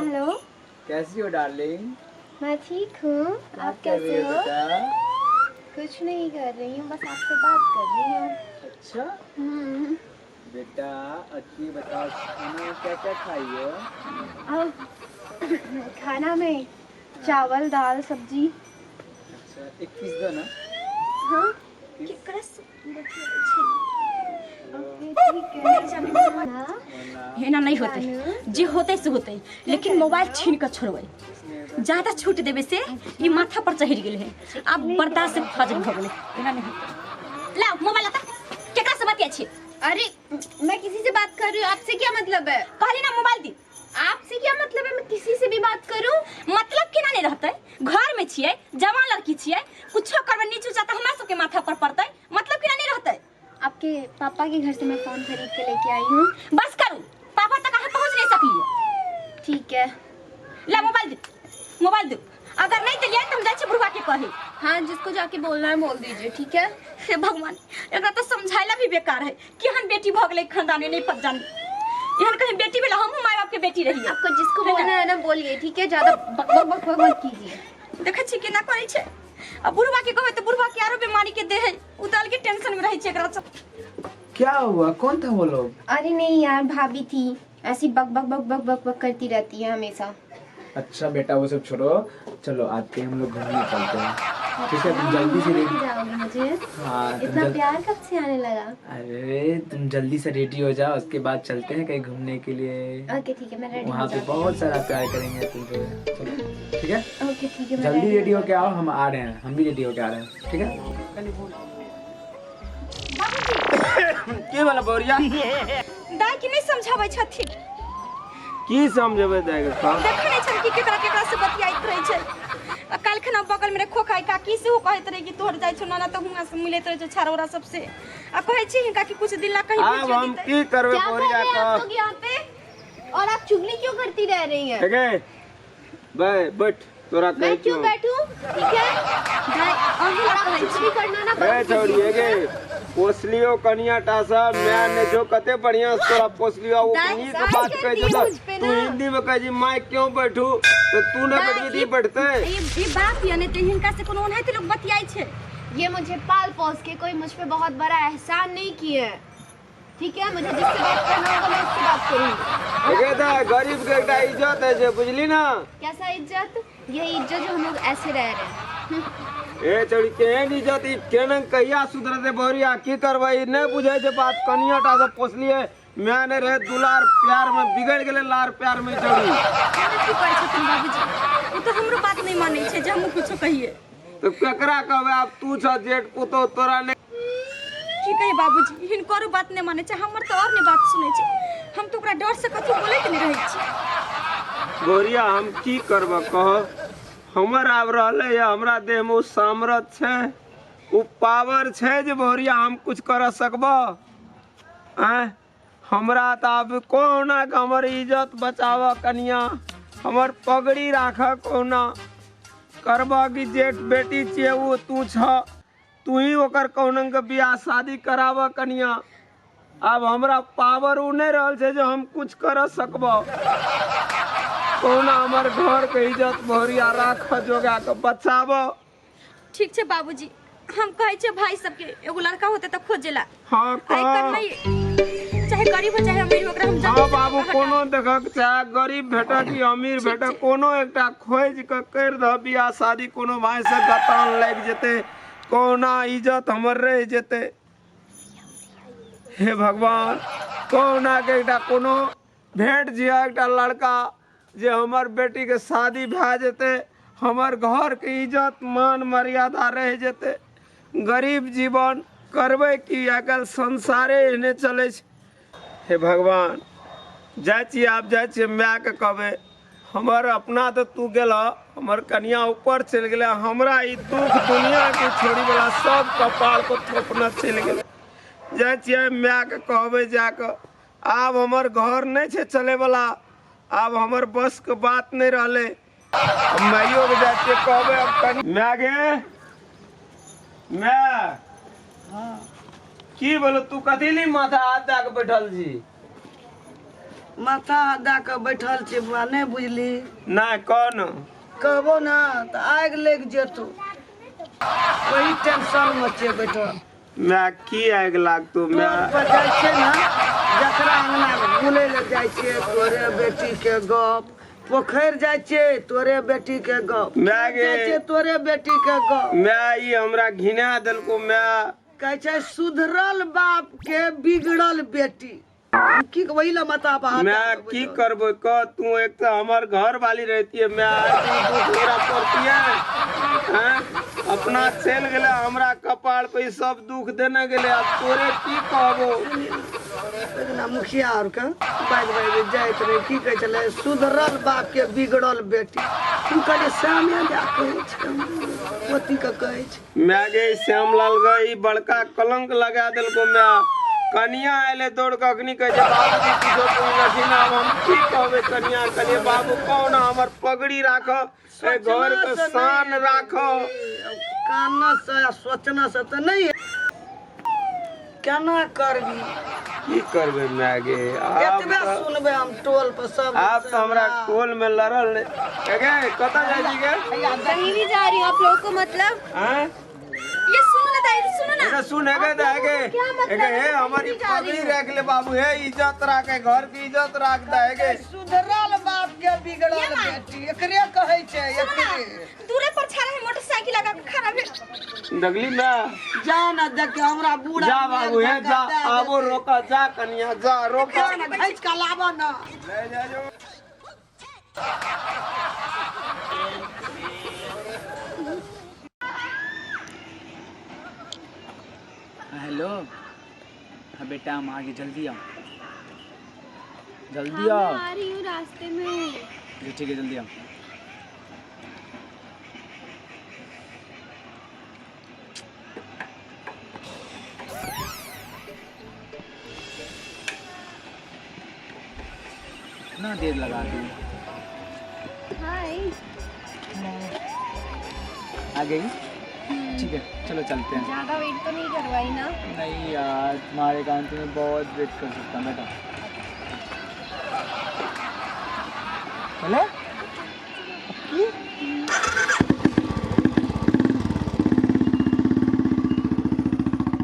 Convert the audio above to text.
Hello. कैसी हो darling? मैं ठीक हूँ, क्या आप कर रही कैसे हो हो? बेटा? कुछ नहीं कर रही हूँ, बस आपसे बात कर रही हूँ। अच्छा। हम्म। बेटा अच्छी बताओ, खाना क्या क्या खाई हो? अब खाना में चावल दाल सब्जी। अच्छा, एक पीस दो ना। हाँ। पीस। केकरा से बतियाइ छै? ओके ठीक है। हाँ? एना नहीं होते, जे होते से होते, लेकिन मोबाइल छीन के छोड़बै। ज्यादा छूट देवे से ई माथा पर चढ़ गेल है, अब बर्दाश्त से फाजिल भ गेलै। एना नहीं होते। लाओ मोबाइल लाता, केकरा से बतियाइ छी? अरे मैं किसी से बात कर रही हूँ, आपसे क्या मतलब है? कहली ना मोबाइल दी। आपसे क्या मतलब है, मैं किसी से भी बात करूं? मतलब केना नहीं रहते, घर में छियै, जवान लड़की छियै, कुछो करबै नीचू जाता हमरा सबके माथा पर पड़तै, मतलब केना नहीं रहते? आपके पापा के घर से मैं फोन खरीद के लेके आई हूँ। बस करू, पापा तक अहाँ पहुँच नहीं सकलियै। ठीक है। ला मोबाइल दे, मोबाइल दे। अगर नहीं दिलियै तो हम जाइ छी बुढ़वा के कहे। हाँ, जिसको जाके बोलना है बोल दीजिए, ठीक है? हे भगवान, एकरा तो समझाइला भी बेकार है। केहन बेटी भऽ गेलै खानदानी नहीं पता जानी। एहन कहीं बेटी भेला, हमहूँ माय बाप के बेटी रहियै। आपको जिसको है ना? बोलना है ना बोलिए, ठीक है? ज्यादा बक बक बक बक मत कीजिए। देखै छी केना करै छै। आ बुढ़वा के कहबै तऽ बुढ़वा के आरो बीमारी के देह है, उ तऽ अलगे टेंशन में रहै छै एकरा सब। क्या हुआ, कौन था वो लोग? अरे नहीं यार, भाभी थी, ऐसी बक बक बक बक बक बक करती रहती है हमेशा। अच्छा बेटा वो सब छोड़ो, चलो आज के हम लोग घूमने चलते हैं, ठीक है? तुम जल्दी से रेडी जाओगे मुझे? हाँ, तुम इतना प्यार कब से आने लगा? अरे तुम जल्दी से रेडी हो जाओ, उसके बाद चलते हैं कहीं घूमने के लिए। ओके ठीक है, मैं रेडी वहाँ हो पे जाती बहुत सारा प्यार करेंगे तुमको। चलो ठीक है? हूँ। ओके ठीक है, मैं जल्दी रेडी रेडी हो होके आओ, हम आ रहे हैं, हम भी रेडी होके आ रहे हैं, ठीक है? की भेलै बौरिया? दाइ के नहीं समझाबै छथिन। की समझेबै दाइ के? देखै नहीं छन कि केकरा केकरा से बतियाइत रहै छै। आ काल्हि खना बगल में रहे खोखाई काकी, सेहो कहैत रहे कि तोहर जाइ छौ नाना तऽ हुआं से मिलैत रहै छौ छाड़ ओरा सबसे। आ कहै छी हिनका कि कुछ दिन ला कहीं आब भेजियो हम दितै। की करबै क्या कर बौरिया? रहे हैं आप कह लोग यहाँ पे, और आप चुगली क्यों करती रह रही हैं? हे बै बैठ, तोरा मैं कहै क्यों छियौ। बैठूं? ठीक है, दाइ अहीं और ला आप कहै छी। चुगली करना ना ए बंद छौड़ी, कीजिए। हे गे पोसलियो कनिया टा सब माय ने जो कते बढ़िया से तोरा पोसलियो, ओ दाइ, नीक दाइ बात कर कहै दिए छौ मुझ तऽ पे तू ना। हिंदी में कहै छी माय क्यों बैठू, तऽ तू नहि दाइ, बैठबी तऽ ई बैठतै? ई बाप या ने तऽ हिनका से कोनो ओनाहिते लोक बतियाइ छै। ये मुझे पाल पोस के कोई मुझ पे बहुत बड़ा एहसान नहीं किए है, ठीक है? मुझे जिससे बात करना होगा मैं उससे बात करूंगी। हे गे दाइ, गरीब के एकटा इज्जत होइ छै, बुझली ना? कैसा इज्जत? यही इज्जत जो हम लोग ऐसे रह रहे हैं। ए छौड़ी, केहन इज्जत ई, केना कहिया सुधरतै बौरिया? की करबै, ई नहि बुझै छै बात। कनिया टा से पोसलियै, माय नहि रहै, दुलार प्यार में बिगड़ि गेलै, लार प्यार में ई छौड़ी। एना की करै छथिन बाबूजी? ओ तऽ हमरो बात नहि मानै छै जे हमहूँ कुछो कहियै। तऽ केकरा कहबै आब? तू छह जेठ पुतोह, तोरा नहि की कही बाबूजी, हिनकरो बात नहि मानै छै, हमर तऽ आओर नहि बात सुनै छै। हम तऽ ओकरा डर से कथू बोलैत नहि रहै छी। गौरिया, हम की करब कह? हमर आब रहलै या हमरा देह में ओ सामरथ छै, ओ पावर छै जे भौरिया हम कुछ कर सकब? आँय, हमरा तऽ आब कहुना के हमर इज्जत बचाब कनिया, हमर पगड़ी राख, कहुना करब कि जेठ बेटी छियै ओ तू छह, तू ही ओकर कहुना के बियाह शादी कराब कनिया। आब हमरा पावर ओ नहि रहल छै जे हम कुछ कर सकब। कहुना हमर घर के इज्जत भौरिया राख, जोगा के बचाब। ठीक छै बाबूजी, हम कहै छियै भाई सबके एगो लड़का होते तऽ खोजेला। हाँ आइ कह। काल्हि नहि, चाहे गरीब हो चाहे अमीर हो, ओकरा हम हाँ जल्दी से बाबू, हटा। कोनो देखक, चाहे गरीब भेटक कि अमीर ठीक भेटक, छै। कोनो एकटा खोजि कऽ करि दह बियाह शादी, कोनो भाई से गतान लागि जेतै, कहुना इज्जत हमर रहि जेतै। हे भगवान, कहुना के एकटा कोनो भेट जिया एकटा लड़का जे हमर बेटीके शादी भए जेतै, हमर घरके इज्जत मान मर्यादा रहि जेतै। गरीब जीवन करबै की, आइ काल्हि संसारे एहने चलै छै। हे भगवान, जाइ छियै आब, जाइ छियै मायके कहबै, हमर अपना तऽ तू गेलह, हमर कनिया ऊपर चलि गेलै, हमरा ई दुख दुनियाके छोड़ीवला सब कपार पर थोपने चलि गेलै। जाइ छियै मायके कहबै जाकऽ, आब हमर घर नहि छै चलैवला, आब हमर बसके बात नहि रहलै। माइयो के जाइ छियै कहबै आब कनि। माय गे माय, की बोलो तू कथी ली माथा हाथ दए के बैठल छी? माथा हाथ दए कऽ बैठल छै बुआ, नहि बुझली? नहि कह न। कहबो ना तऽ आगि लागि जेतौ, ओही टेंशन मे छियै बैठल। माय की आगि लागतौ टोल माय? पर जाइ छियै ने, जकरा अंगना बुलै लए जाइ छियै तोरे बेटी के गप, पोखरि जाइ छियै तोरे बेटी के गप, माय गे। जाइ छियै तोरे बेटी के गप। माय ई हमरा घिना देलको माय। कहै छै सुधरल बाप के बिगड़ल बेटी। की वही ला माता बाप मैं की करबो कह तू? एक तो हमर घर वाली रहती है मैं, दुख हमरा पड़ती है हैं? अपना चल गेले हमरा कपार पे ई सब दुख देने गेले, अब तोरे की कहबो। ना मुखिया आर के बाजि बाजि जाइत रहे, की कहै छलै सुधरल बाप के बिगड़ल बेटी। तू कहलियै श्यामे जा कहै छै, पोती के कहै छै। मैं गे श्यामलाल गे ई बड़का कलंक लगा देलको मैं। कनिया आयले दौड़ के अखनी कहै छै बाबूजी किछो पुछलखिन, आब हम की कहबै कनिया? कहलियै बाबू कौन हमर पगड़ी राख, ए घर के शान राख। कानना से आ सोचना से तऽ नहि, केना करबी? की करबै मैं गे आब? एतबे सुनबै हम टोल पर सब। आब तऽ हमरा टोल में लड़ल नहि। गे कतऽ जाइ छी गे? कहीं नहीं जा रही हूँ, आप लोगों को मतलब आँय? ये सुनो ना दाई, सुनो ना। एने सुन हेगे दे हेगे। क्या मतलब हेगे है? हे हमर ई कहीं जा रही पगड़ी हूँ। राख ले बाबू, हे इज्जत राख, घर के इज्जत राख दे हेगे। सुधरल बाप के बिगड़ल बेटी एकरे कहै छै, एकरे। दूरे पर छाड़ा है मोटरसाइकिल लगा के खड़ा भेल। देखली ना? जा ना देख के हमरा बूढ़ा जा बाबू हे जा, आबो रोका, जा कनिया जा रोका। जा ना घीच के लाबऽ ना। ले जा जो। हेलो, हाँ बेटा हम आगे, जल्दी आओ, जल्दी हाँ, आओ। मैं आ रही हूँ, रास्ते में हूँ। जी ठीक है, जल्दी आओ। इतना देर लगा दी। हाय। आ गई, ठीक है चलो चलते हैं। ज्यादा वेट तो नहीं करवाई ना? नहीं यार, तुम्हारे कारण तो मैं बहुत वेट कर सकता हूँ बेटा। चले? की?